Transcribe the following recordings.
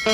ສະ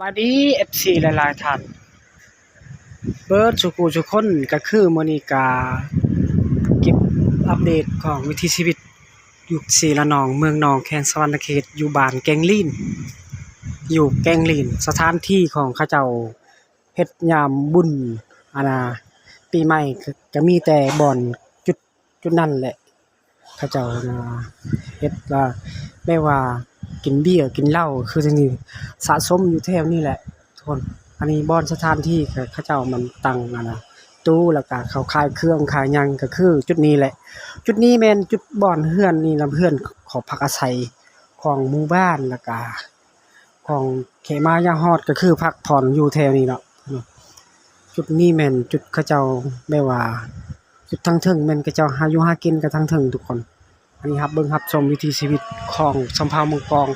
ບາຍດີ ເອັຟຊີ ຫຼາຍໆທ່ານ ເບິດສູ່ຜູ້ສູ່ຄົນ. ກະຄືມື້ນີ້ກະເກັບອັບເດດຂອງວິຖີຊີວິດຢູ່ເຊລະນອງ ເມືອງນອງ ແຂວງສະຫວັນນະເຂດ ຢູ່ບ້ານແກ້ງລີນ ຢູ່ແກ້ງລີນ. ສະຖານທີ່ຂອງເຂົາເຈົ້າເຮັດຍາມບຸນ ອັນນ່າ ປີໃໝ່ ກະ ກະມີແຕ່ບ່ອນຈຸດ ຈຸດນັ້ນແຫຼະ. ເຂົາເຈົ້າ ອັນນ່າ ເຮັດວ່າ ແບບວ່າກິນເບຍກິນເຫຼົ້າ ຄືຈັ່ງນີ້ ສະສົມຢູ່ແຖວນີ້ແຫຼະທຸກຄົນ. ອັນນີ້ບ່ອນສະຖານທີ່ເຂົາເຈົ້າມັນຕັ້ງ ອັນນ່າ ຕູ້ ແລ້ວກະເຂົາຂາຍເຄື່ອງຂາຍຫຍັງ ກະຄືຈຸດນີ້ແຫຼະ. ຈຸດນີ້ແມ່ນຈຸດບ່ອນເຮືອນນີ້ນະ ເຮືອນຂອງພັກອາໄສຂອງໝູ່ບ້ານ ແລ້ວກະ ຂອງເຂມາຍາຮອດ ກະຄືພັກຜ່ອນຢູ່ແຖວນີ້ເນາະ. ຈຸດນີ້ແມ່ນຈຸດເຂົາເຈົ້າ ແບບວ່າຈຸດທາງເທິງແມ່ນເຂົາເຈົ້າຫາຢູ່ຫາກິນກັນທາງເທິງທຸກຄົນ. ອັນນີ້ຮັບເບິ່ງຮັບຊົມວິຖີຊີວິດຂອງຊົນເຜົ່າເມືອງກອງ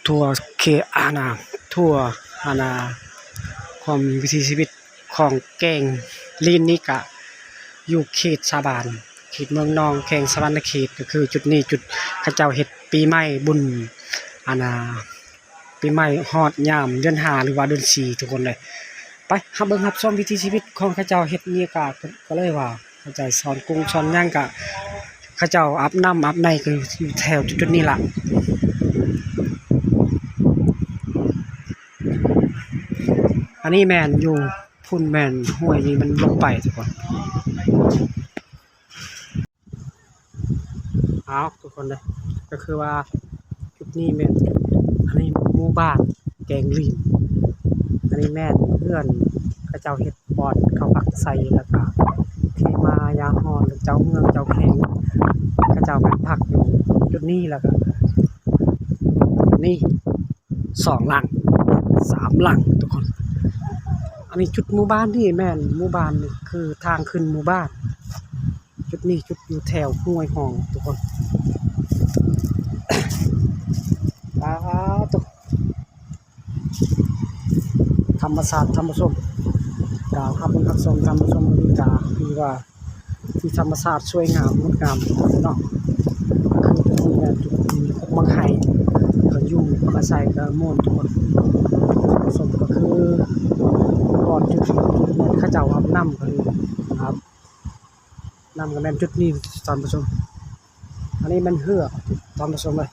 ທົ່ວເຂດ ອັນນ່າ ທົ່ວ ອັນນ່າ ຄວາມວິຖີຊີວິດຂອງແກ້ງລີນນີ້ກະຢູ່ເຂດຊາບານ ເຂດເມືອງນອງ ແຂວງສະຫວັນນະເຂດ. ກະຄືຈຸດນີ້ຈຸດເຂົາເຈົ້າເຮັດປີໃໝ່ ບຸນ ອັນນ່າ ປີໃໝ່ຮອດຍາມເດືອນຫ້າ ຫຼືວ່າເດືອນສີ່ທຸກຄົນເລີຍ. ໄປຮັບເບິ່ງຮັບຊົມວິຖີຊີວິດຂອງເຂົາເຈົ້າເຮັດນີ້ກະ ກະເລີຍວ່າເຂົາເຈົ້າສອນກຸງສອນຫຍັງກະ ເຂົາເຈົ້າອາບນ້ຳອາບໃນກະຢູ່ແຖວຈຸດໆນີ້ລະ. ອັນນີ້ແມ່ນຢູ່ພຸ້ນແມ່ນຫ້ວຍນີ້ມັນລົງໄປທຸກຄົນ. ອ້າວ ທຸກຄົນເດີ ກະຄືວ່າຈຸດນີ້ແມ່ນ ອັນນີ້ໝູ່ບ້ານແກ້ງລີນ. ອັນນີ້ແມ່ນເຮືອນເຂົາເຈົ້າເຮັດບ່ອນເຂົາພັກອາໄສ ແລ້ວກະເຂມາຍາຮອດ ເຈົ້າເມືອງເຈົ້າແຂວງ ເຂົາເຈົ້າມາພັກຢູ່ຈຸດນີ້. ແລ້ວກະນີ້ ສອງຫຼັງ ສາມຫຼັງທຸກຄົນ. ອັນນີ້ຈຸດໝູ່ບ້ານນີ້ແມ່ນໝູ່ບ້ານ ຄືທາງຂຶ້ນໝູ່ບ້ານ. ຈຸດນີ້ຈຸດຢູ່ແຖວຫ້ວຍຫ້ອງທຸກຄົນ. ປາໂຕ ທຳມະຊາດ ທ່ານຜູ້ຊົມ ກະຮັບເບິ່ງຮັບຊົມ ທ່ານຜູ້ຊົມ ມື້ນີ້ກະຄືວ່າ ທີ່ທຳມະຊາດສວຍງາມງົດງາມເນາະ. ຄືຈຸດນີ້ແມ່ນຈຸດທີ່ມີກົກໝາກໄຮ ເຂົາຢູ່ອາໄສກະມ່ວນທຸກຄົນ. ສົມກະຄືບ່ອນຈຸດທີ່ເຂົາເຈົ້າອາບນ້ຳ ກະຄືອາບນ້ຳກະແມ່ນຈຸດນີ້ທ່ານຜູ້ຊົມ. ອັນນີ້ແມ່ນເຮືອທ່ານຜູ້ຊົມເອີຍ.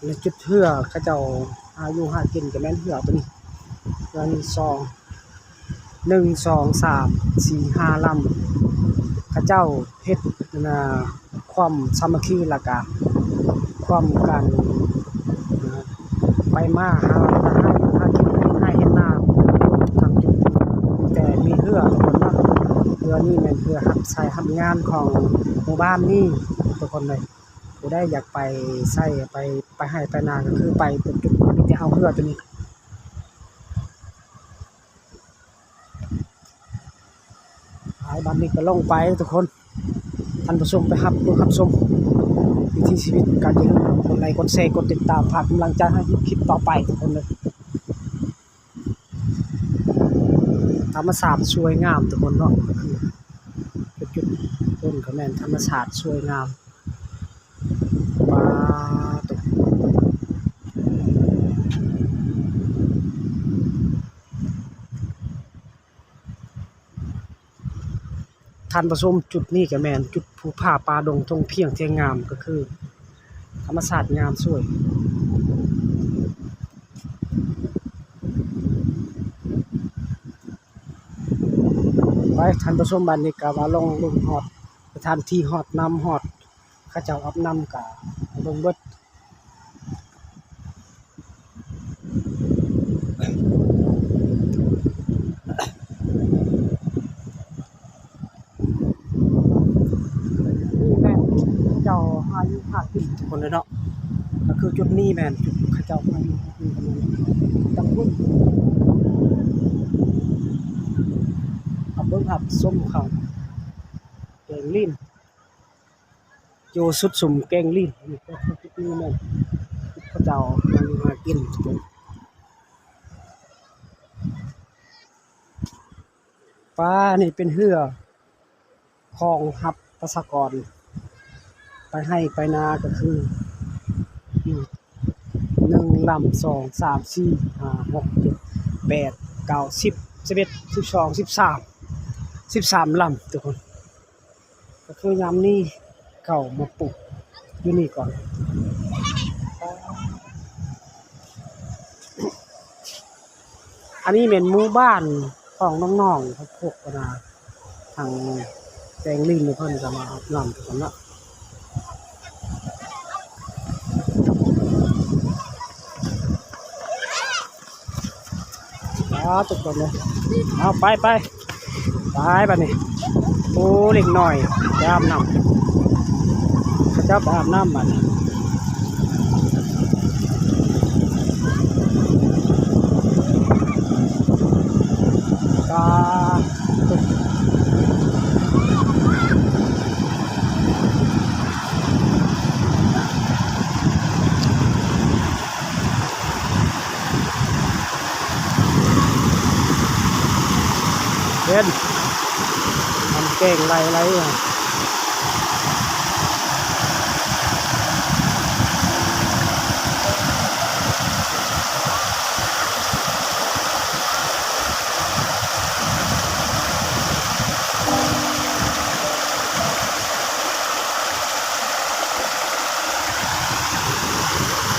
ໃນຈຸດເຮືອເຂົາເຈົ້າຫາຢູ່ຫາກິນກະແມ່ນເຮືອໂຕນີ້. ເຮືອນີ້ສອງ ໜຶ່ງ ສອງ ສາມ ສີ່ ຫ້າລຳ. ເຂົາເຈົ້າເຮັດ ອັນນ່າ ຄວາມສາມັກຄີ ແລ້ວກະຄວາມການ ໄປມາຫາ ຫາຢູ່ຫາກິນ ເຮັດໄຮ່ເຮັດນາ ທັງຈຸດ ແຕ່ມີເຮືອທຸກຄົນເນາະ. ເຮືອນີ້ແມ່ນເຮືອຮັບໃຊ້ຮັບງານຂອງໝູ່ບ້ານນີ້ທຸກຄົນເລີຍ. ຜູ້ໃດຢາກໄປໃຊ້ ໄປ ໄປໄຮ່ໄປນາ ກະຄືໄປເປັນຈຸດນີ້ ມີແຕ່ເອົາເຮືອໂຕນີ້. ໄປ ບາດນີ້ກະລົງໄປທຸກຄົນ. ທ່ານຜູ້ຊົມໄປຮັບເບິ່ງຮັບຊົມວິຖີຊີວິດ ກະຢ່າລືມກົດໄລ ກົດແຊ ກົດຕິດຕາມ ເພື່ອເປັນກຳລັງໃຈໃຫ້ຄລິບຕໍ່ໄປທຸກຄົນເດີ. ທຳມະຊາດສວຍງາມທຸກຄົນເນາະ. ກະຄືຈຸດໆ ໂຕນີ້ກະແມ່ນທຳມະຊາດສວຍງາມ. ປາໂຕ ທ່ານຜູ້ຊົມ ຈຸດນີ້ກະແມ່ນຈຸດພູຜາປ່າດົງທົ່ງພຽງທີ່ງາມ ກະຄືທຳມະຊາດງາມສວຍ. ໄປ ທ່ານຜູ້ຊົມ ບາດນີ້ກະມາລົງເບິ່ງຮອດສະຖານທີ່ ຮອດນ້ຳ ຮອດເຂົາເຈົ້າອາບນ້ຳ ກະເບິ່ງເບິດ. ນີ້ແມ່ນຈຸດເຂົາເຈົ້າຫາຢູ່ຫາກິນທຸກຄົນເລີຍເນາະ. ກະຄືຈຸດນີ້ແມ່ນຈຸດເຂົາເຈົ້າຫາຢູ່ຫາກິນກັນ ຈັ່ງພຸ້ນ ຮັບເບິ່ງຮັບຊົມເຂົາ ແກ້ງລີນ ຢູ່ສຸດຊຸມແກ້ງລີນ. ນີ້ກະຄືຈຸດນີ້ແມ່ນຈຸດເຂົາເຈົ້າຫາຢູ່ຫາກິນ. ປາ ນີ້ເປັນເຮືອ ຂອງຮັບປະຊາກອນ ໄປໄຮ່ໄປນາກໍຄື ອືມ ໜຶ່ງລຳ ສອງ ສາມ ສີ່ ຫ້າ ຫົກ ເຈັດ ແປດ ເກົ້າ ສິບ ສິບເອັດ ສິບສອງ ສິບສາມ ສິບສາມລຳທຸກຄົນ. ກໍຄືຍາມນີ້ເຂົາມາປູກຢູ່ນີ້ກ່ອນ. ອັນນີ້ແມ່ນໝູ່ບ້ານຂອງນ້ອງໆ ພວກ ພວກ ອັນນ່າ ທາງແກງລິນ ເພິ່ນກໍມາອາບນ້ຳກັນເນາະ. ອ້າ ທຸກຄົນເອີຍ ເອົາ ໄປ ໄປ ໄປບາດນີ້. ໂອ້ ເດັກນ້ອຍໄປອາບນ້ຳ ເຂົາເຈົ້າໄປອາບນ້ຳບາດນີ້. ປາ ເຫັນ ນ້ຳແກ້ງໄຫຼໄຫຼ.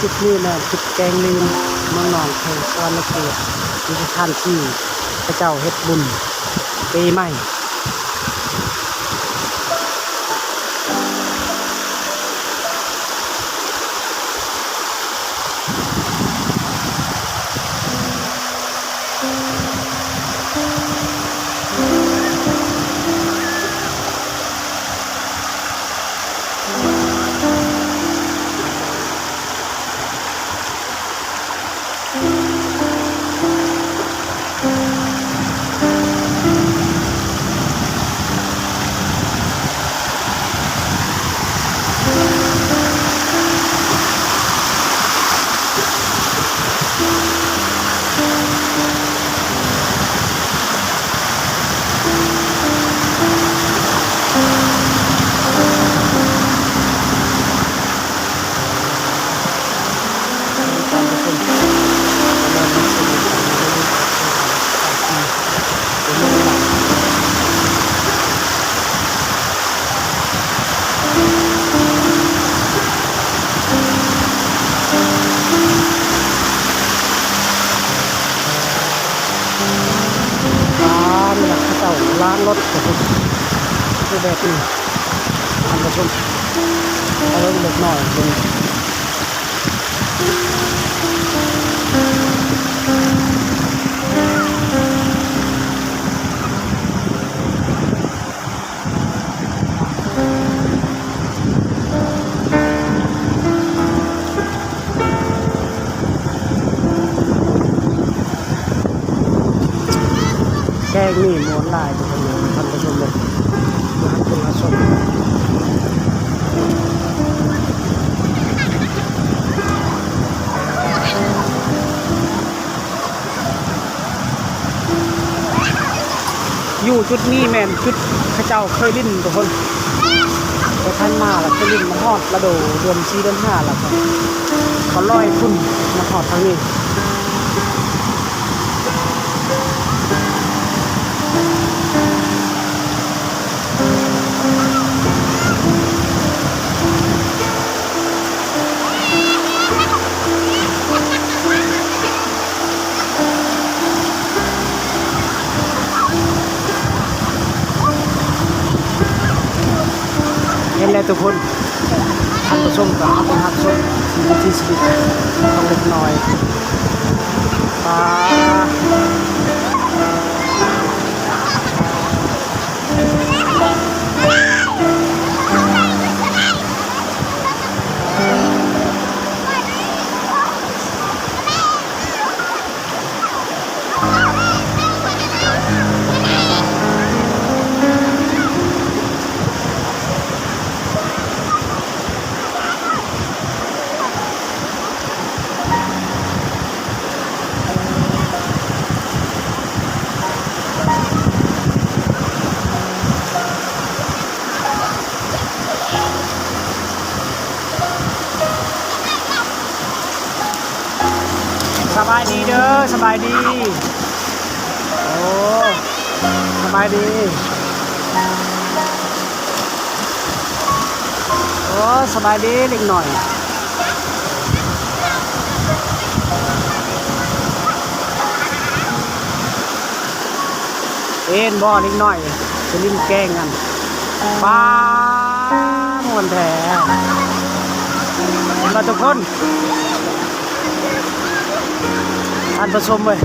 ຈຸດນີ້ແມ່ນຈຸດແກງລີນ ເມືອງໜອງ ແຂວງສະຫວັນນະເຂດ ທີ່ສະຖານທີ່ເຂົາເຈົ້າເຮັດບຸນປີໃໝ່. ອ່າ ນີ້ນະ ເຂົາເຈົ້າລ້າງລົດ ຄືແບບນີ້ ທ່ານຜູ້ຊົມ ເອົາເບິ່ງເດັກນ້ອຍເບິ່ງ. ແກງນີ້ມ່ວນຫຼາຍ ທ່ານຜູ້ຊົມເດີ ມາຮັບຊົມ ມາຊົມ. ຢູ່ຈຸດນີ້ແມ່ນຈຸດເຂົາເຈົ້າເຄີຍຫຼິ້ນທຸກຄົນ ແຕ່ຜ່ານມາລະເຄີຍຫຼິ້ນ ມາຮອດລະດູເດືອນສີ່ເດືອນຫ້າລະ ກໍ ກໍລອຍຝຸ່ນມາຮອດທາງນີ້. ເຫັນແລ້ວທຸກຄົນ ທ່ານຜູ້ຊົມກໍເອົາໄປຮັບຊົມວິຖີຊີວິດຂອງເດັກນ້ອຍ. ປາ. ສະບາຍດີເດີ ສະບາຍດີ. ໂອ້ ສະບາຍດີ. ໂອ້ ສະບາຍດີເດັກນ້ອຍ. ເຫັນບໍ່ເດັກນ້ອຍ ສະລິງແກງຫັ້ນ ປ້າ ມ່ວນແທ້ ເຫັນບໍ່ທຸກຄົນ ທ່ານຜູ້ຊົມເອີຍ.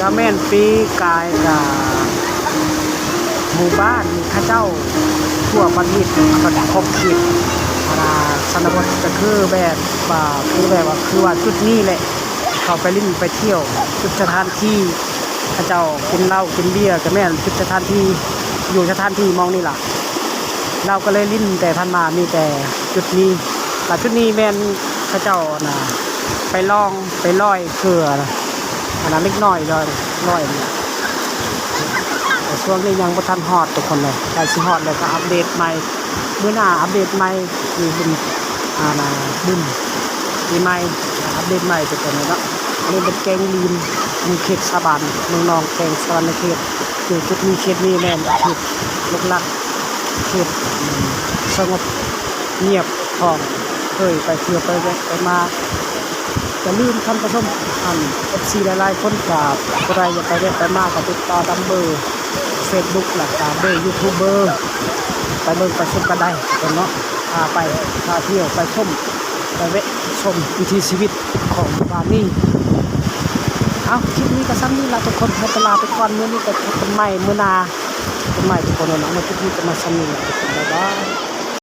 ກະແມ່ນປີກາຍກະ ໝູ່ບ້ານເຂົາເຈົ້າທົ່ວປະເທດ ເຂົາເຈົ້າຂອບເຂດ ອັນນ່າ ຊົນນະບົດ ກະຄືແບບວ່າ ຄືແບບວ່າ ຄືວ່າຈຸດນີ້ແຫຼະ ເຂົາໄປຫຼິ້ນໄປທ່ຽວ ຈຸດສະຖານທີ່ ເຂົາເຈົ້າກິນເຫຼົ້າກິນເບຍ ກະແມ່ນຈຸດສະຖານທີ່ ຢູ່ສະຖານທີ່ໝ່ອງນີ້ລະ. ລາວກະເລີຍຫຼິ້ນແຕ່ຜ່ານມາມີແຕ່ຈຸດນີ້ ລະຈຸດນີ້ແມ່ນເຂົາເຈົ້າ ອັນນ່າ ໄປລ່ອງໄປລອຍເຂື່ອນ ອັນນ່າ ເລັກນ້ອຍລອຍ ລອຍ ແຕ່ຊ່ວງນີ້ຍັງບໍ່ທັນຮອດທຸກຄົນເລີຍ ໃກ້ຊິຮອດແລ້ວກະອັບເດດໃໝ່ ມື້ໜ້າອັບເດດໃໝ່ ມີບຸນ ອັນນ່າ ບຸນປີໃໝ່ ອັບເດດໃໝ່ທຸກຄົນເລີຍເນາະ. ອັນນີ້ເປັນແກງລີນ ຢູ່ເຂດສາບານ ເມືອງນອງ ແຂວງສະຫວັນນະເຂດ. ຢູ່ຈຸດນີ້ເຂດນີ້ແມ່ນເຂດລົກລັກ ເຂດສະຫງົບງຽບຂອງ ເຄີຍໄປທ່ຽວໄປແວະໄປມາ. ຢ່າລືມທ່ານຜູ້ຊົມ ອັນ ເອັຟຊີ ຫຼາຍໆຄົນກະຜູ້ໃດຢາກໄປແວະໄປມາກະຕິດຕໍ່ຕາມເບີເຟສບຸກ ແລະກະເບີຢູທູບເບີ ໄປເບິ່ງໄປຊົມກັນໄດ້ເນາະ. ພາໄປ ພາທ່ຽວ ໄປຊົມ ໄປແວະຊົມວິຖີຊີວິດຂອງບ້ານນີ້. ເອົາ ຄລິບນີ້ກະສ່ຳນີ້ລະທຸກຄົນ ຂໍຕົວລາໄປກ່ອນ ມື້ນີ້ກະພົບກັນໃໝ່ມື້ໜ້າ ພົບກັນໃໝ່ທຸກຄົນເນາະ. ມາຄລິບນີ້ກະມາສ່ຳນີ້ລະທຸກຄົນ ບາຍບາຍ.